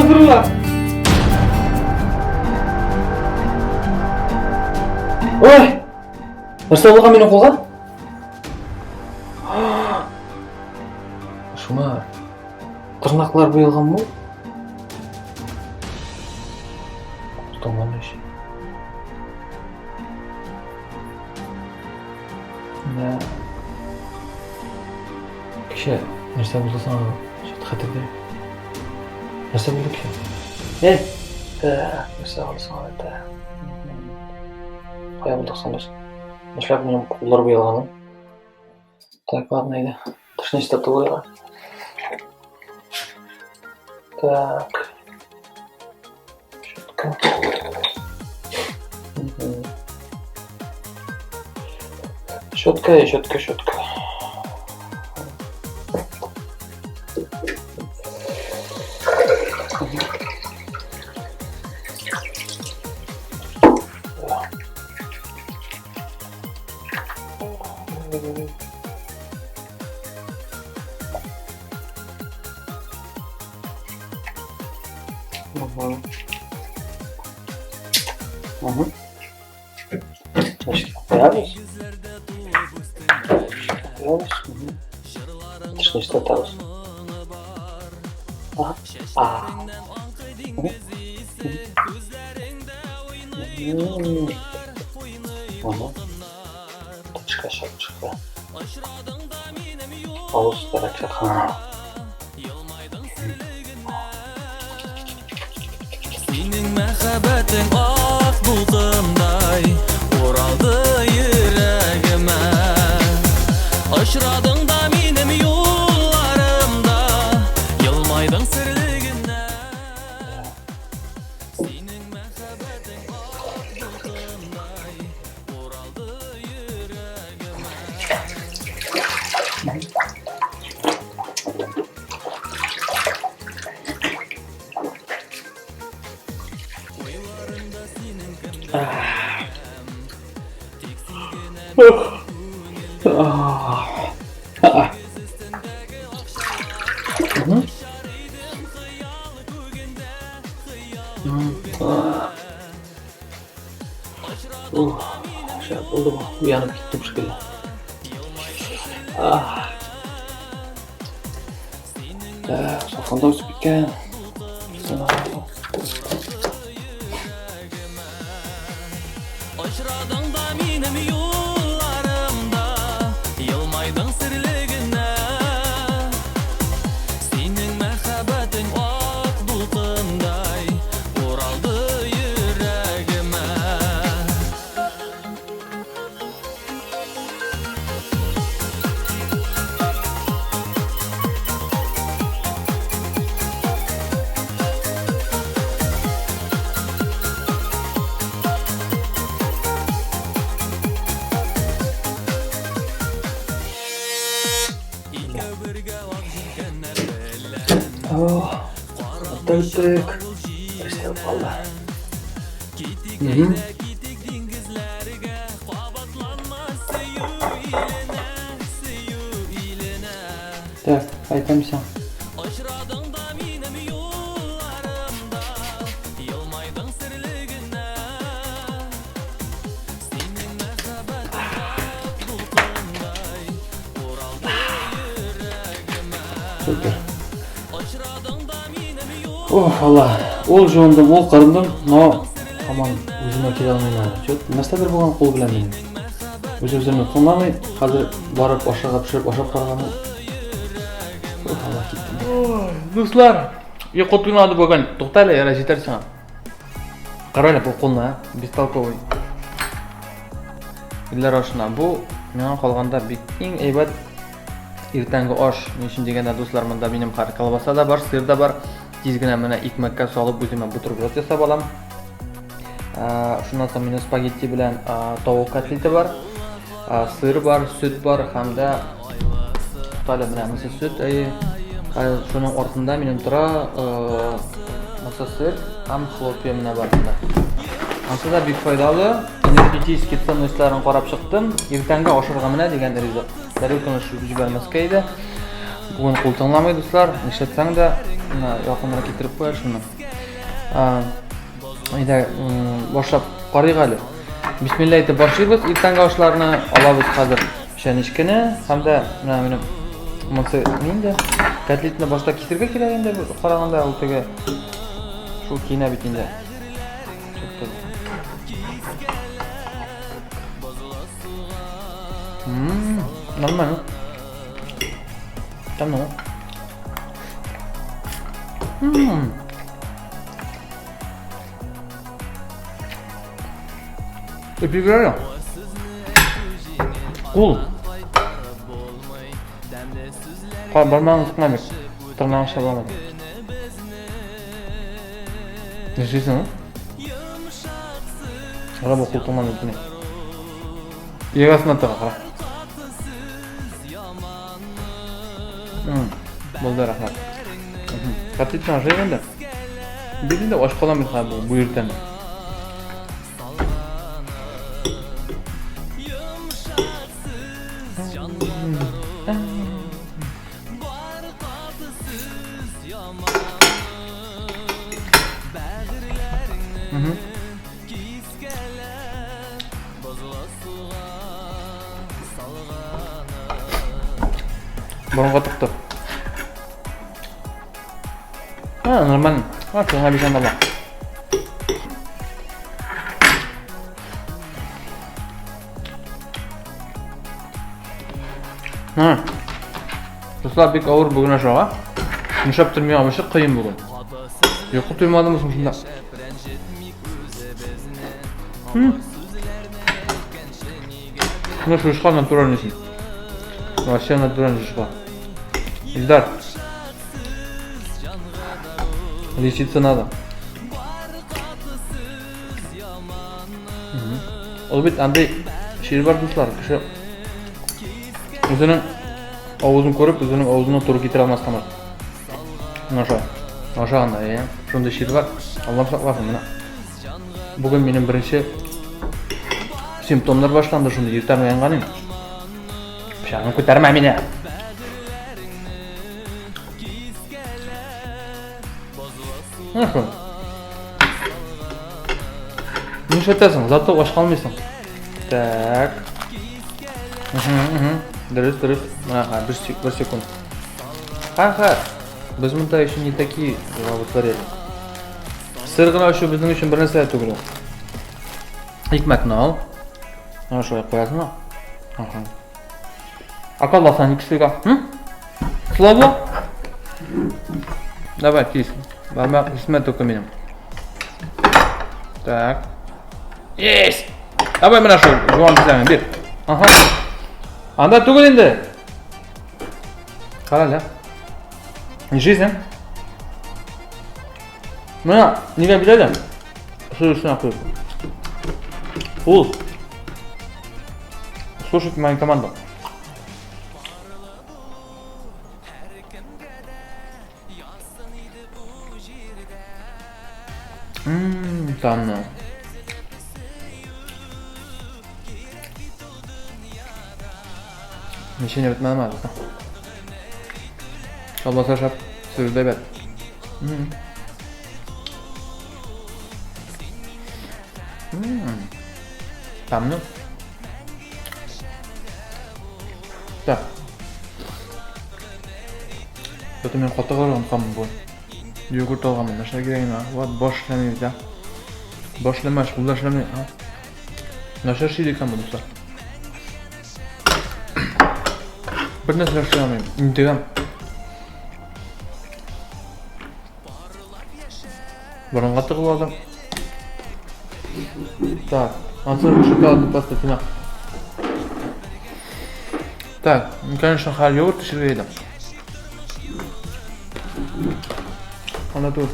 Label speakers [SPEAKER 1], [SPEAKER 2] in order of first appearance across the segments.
[SPEAKER 1] Яндырыла. Ой! Нәрсә булган минем кулга? Шуңа тырнаклар буялганмы? Тыңламыйш. Менә кеше нәрсә булды соң? Чат хәтердә. Нәрсә булды кеше? Э, так, нәрсә булды соң әле? Кая булдык соң без? Нишләп минем куллар буялган? Так, ладно, әйдә. Тышны чистартып алыйк. Так. Щетка. Щетка и щетка, щетка. Угу. Угу. Значит, куябыз. Куябыз. Угу. Тышны чистартабыз. Ага. А. Угу. Угу. Тышка чыгып чыкты. Авыз тарак
[SPEAKER 2] Синең мәхәббәтең ак дулкындай Уралды йөрәгемә. Очрадың да минем юлларымда, Елмайдың серле генә. Синең мәхәббәтең ак дулкындай Уралды йөрәгемә. Уйларымда синең кемдер Тик син генә Өстендәге акчалар Очар идем хыял күгендә Хыял
[SPEAKER 1] Ух, шәп булды бу. Уянып киттем шикелле. Ах. Так, салкын да үсеп киткән.
[SPEAKER 2] Очрадың да минем юлларымда, Елмайдың серле генә. Синең мәхәббәтең ак дулкындай Уралды йөрәгемә. Икәү бергә ак җилкәннәр белән.
[SPEAKER 1] Үттек. Эшләп калды.
[SPEAKER 2] Китик әйдә, китик диңгезләргә, Кабатланмас сөю иленә, сөю иленә.
[SPEAKER 1] Так, әйтәм сиңа.
[SPEAKER 2] Очрадың да минем юлларымда, Елмайдың серле генә. Синең мәхәббәтең ак дулкындай Уралды йөрәгемә.
[SPEAKER 1] Супер.
[SPEAKER 2] Очрадың да минем юл
[SPEAKER 1] Ох, Алла. Ул жуындым, ул кырындым, но һаман үземә килә алмыйм әле. Чё, нәрсәдер булган кул белән минем. Үз-үземне тыңламый, хәзер барып ашарга пешереп ашап караганы. Ох, Алла, киттем. Дуслар, йокы туймады бүген. Тукта әле, ярай җитәр сиңа. Кара әле бу кулны, а, бестолковый. Ирләр ашына. Бу миңа калганда бик иң әйбәт иртәнге аш. Ни өчен дигәндә, дуслар, монда минем хәзер колбаса да бар, сыр да бар. Тиз генә менә икмәккә салып үземә бутерброд ясап алам. Шуннан соң минем спагетти белән тавык котлеты бар. Сыр бар, сөт бар һәм дә Тукта менә монысы сөт, әйе. Шуның артында минем тора монысы сыр һәм хлопья менә бар монда. Ансы да бик файдалы. Энергетический ценностьларын карап чыктым. Иртәнге ашарга менә дигән ризык. Тарелканы шуып җибәрмәскә иде. Бүген кул тыңламый, дуслар. Нишләтсәң дә, менә якынрак китереп куяр шуны. Әйдә, башлап карыйк әле. Бисмилла әйтеп башлыйбыз. Иртәнге ашларны алабыз хәзер чәнечкене һәм дә менә минем монысы инде котлетны башта кисергә кирәк инде караганда ул теге шул киенә бит инде. Нормально. Тәмле. Эпиграю. Кул. Кара бармагын тыкма бит. Тырнагын шабамады. Нишлисең? Кара бу кул тыңламый бит. Ияк астына тыга, кара. Булды, рәхмәт. Котлетны ашыйк инде. Бит инде ач калам мин хәзер бу иртән. Борынга тыкты. А, нормально. А, шуңа бишән бала. Ha. Дуслар, бик авыр бүген ашауга. Нишләптер миңа вообще кыен бүген. Йокы туймадымы соң шунда? Ну, шушка натуральный. Вообще натуральный шушка. Ильдар. Лечиться надо. Ул бит андый чир бар, дуслар, кеше үзенең авызын күреп, үзенең авызына туры китерә алмас тамак. Наша. Наша анда, ә? Шундый чир бар. Аллам сакласын, менә. Бүген минем беренче симптомнар башланды, шундый иртән уянган идем. Пычагын күтәрмә мине. Менә Нишләтәсең? Зато ач калмыйсың. Так. Дөрес, дөрес. Ага, бер, бер секунд. Ха-ха. Без монда еще не такие дела вытворяли. Сыр гына өчен безнең өчен бер нәрсә түгел ул. Икмәкне ал. Менә шулай куясың. Ага. А колбасаны кисергә? Слабо? Давай, кис. Бармак кисмә только минем. Так. Есть! Давай менә шул жуан кисәген бир. Ага. Анда түгел инде. Кара әле. Жизнь. Менә нигә бирә дә? Шул өстенә куеп. Ул. Слушайте мою команду. Ммм, тәмле. Ничә бетмәде әле. Колбаса ашап, сыр да бет. Тәмле. Так. Зато мин каты караган бу. Йогурт алганмын, нәрсә кирәк инде? Вот баш эшләми бит, а. Баш эшләмәс, кул да эшләми, а. Нәрсә эшли икән бу, дуслар? Бер нәрсә эшли алмыйм. Интегәм. Борынга тыгылып алдым. Так, ансы шоколадный паста тина. Так, ну, конечно, хәл йогурт эчәргә иде. Анда түгел.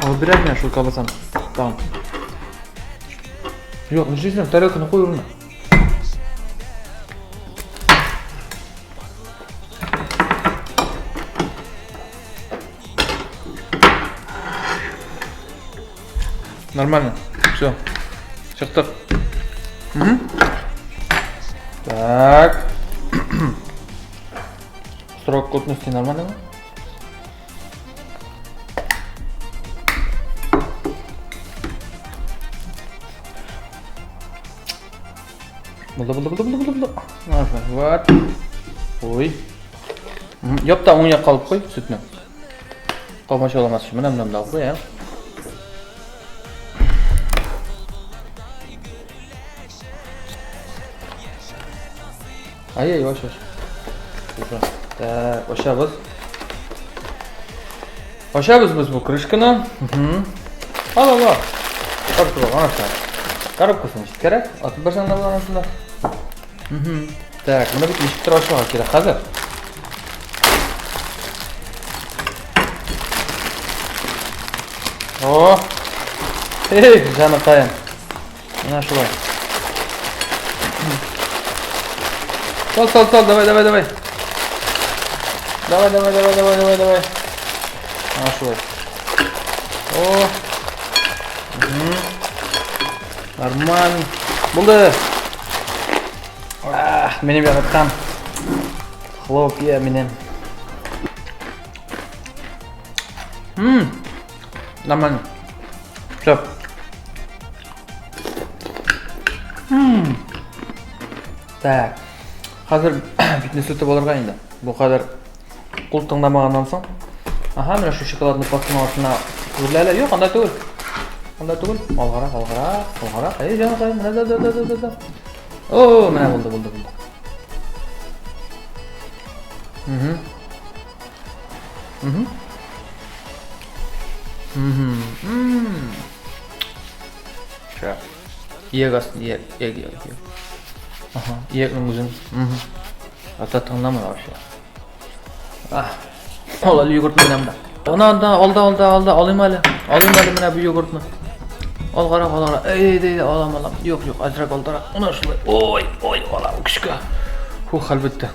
[SPEAKER 1] Алып бирәм мин шул колбасаны. Тагын. Юк, нишлисең? Тарелканы куй урынына. Нормально. Все. Чыктык. Так. Срок годности нормально мы? Булды, булды, булды, булды, булды, булды. Вот. Ой. Яп та уң якка алып куй сөтне. Комачауламас өчен. Менә менә монда алып куй, ә. Ай, ай, аш, аш. Так, ачабыз. Ачабыз без бу крышканы. Ал, ал, ал. Тартып ал, ана Коробкасын читкәрәк, атып берсәң дә була анасында. Так, моны бит ничек тора ачарга кирәк хәзер. О! Эй, җаныкаем. Менә шулай. Сал, сал, сал, давай, давай, давай. Давай, давай, давай, давай, давай, давай. Менә шулай. О! Нормально. Булды. Ах, минем яраткан хлопья минем. Ммм. Нормально. Все. Ммм. Так. Хәзер битне сүтеп алырга инде. Бу кадәр кул тыңламаганнан соң. Ага, менә шу шоколадный пастаның артына үрелә әле. Юк, анда түгел. Анда түгел. Алгарак, алгарак, алгарак. Әй, җаныкай, менә да, да, да, да, да. О, менә булды, булды, булды. Угу. Угу. Угу. Шәп. Ияк асты, ияк, ияк, ияк, ияк. Ага, иякның үзен. Угу. Ата тыңламый вообще. Ах. Ал әле йогуртны менә монда. Ана анда, алда, алда, алда, алыйм әле. Алыйм әле менә бу йогуртны. Алгарак, алгарак. Әй, әй, әй, алам, алам. Юк, юк, азрак алдарак. Менә шулай. Ой, ой, алам көчкә. Фух, хәл бетте.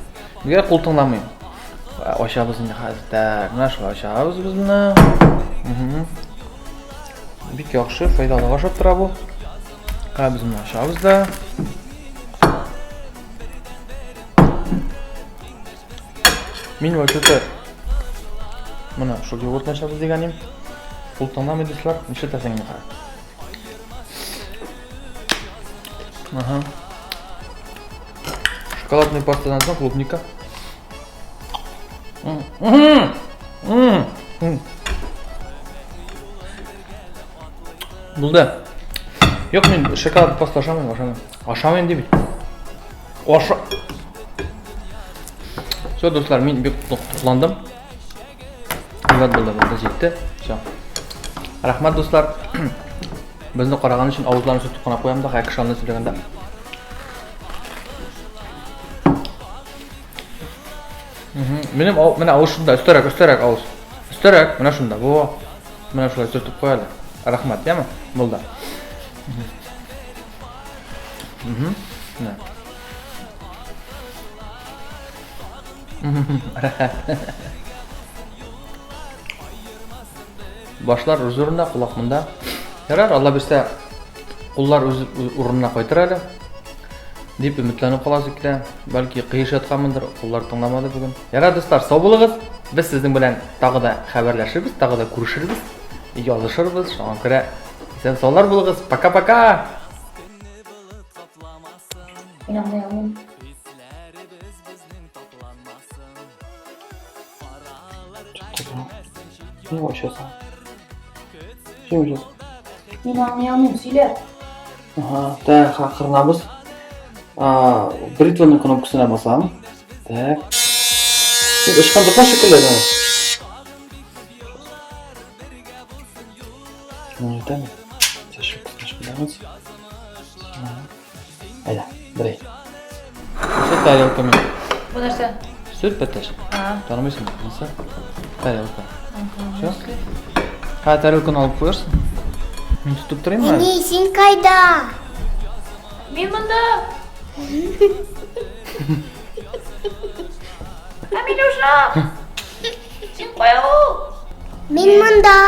[SPEAKER 1] Нигә кул тыңламыйм? Ачабыз инде хәзер. Так, менә шулай ачабыз без моны. Угу. Бик яхшы, файдалы ашап тора бу. Ә без моны ачабыз да. Мин вообще-то моны шул йогуртны ачабыз дигән идем. Кул тыңламый дуслар, нишләтәсең инде хәзер? Ага. Шоколадный пастадан соң клубника. Булды. Юк, мин шоколад паста ашамыйм, ашамыйм. Ашамыйм дип бит. Аша. Все, дуслар, мин бик тукландым. Әйбәт булды, булды, җитте. Все. Рәхмәт, дуслар. Безне караган өчен авызларын сүтеп кына куям да, хәкшанны сөйләгәндә. Минем менә авыз шунда, өстәрәк, өстәрәк авыз. Өстәрәк, менә шунда. Во. Менә шулай сөртеп куй әле. Рәхмәт, яме? Булды. Менә. Рәхәт. Башлар үз урынында, колак монда. Ярар, Алла бирсә, куллар үз урынына кайтыр әле. Дип өметләнеп каласы килә. Бәлки кыеш ятканмындыр, куллар тыңламады бүген. Ярар, дуслар, сау булыгыз. Без сезнең белән тагы да хәбәрләшербез, тагы да күрешербез, язышырбыз. Шуңа күрә исән саулар булыгыз. Пока-пока.
[SPEAKER 3] Мин аңлый алмыйм.
[SPEAKER 1] Ни ачасың? Син ачасың.
[SPEAKER 3] Мин аңлый алмыйм, сөйлә.
[SPEAKER 1] Ага, так, акырынабыз. Бритваның кнопкасына басам. Так. Син очкан тотма шикелле да. Ну, это Защелкнешь, Әйдә, берәй. Сөт тарелкамен.
[SPEAKER 3] Бу нәрсә?
[SPEAKER 1] Сөт бәтәш. Танымыйсың, нәрсә? Тарелка. Все? Ха, тарелканы алып куярсың. Мин тотып торыйммы әле?
[SPEAKER 4] Әни, син кайда?
[SPEAKER 3] Мин монда. Ә мин ушла. Син кая ул?
[SPEAKER 4] Мин монда.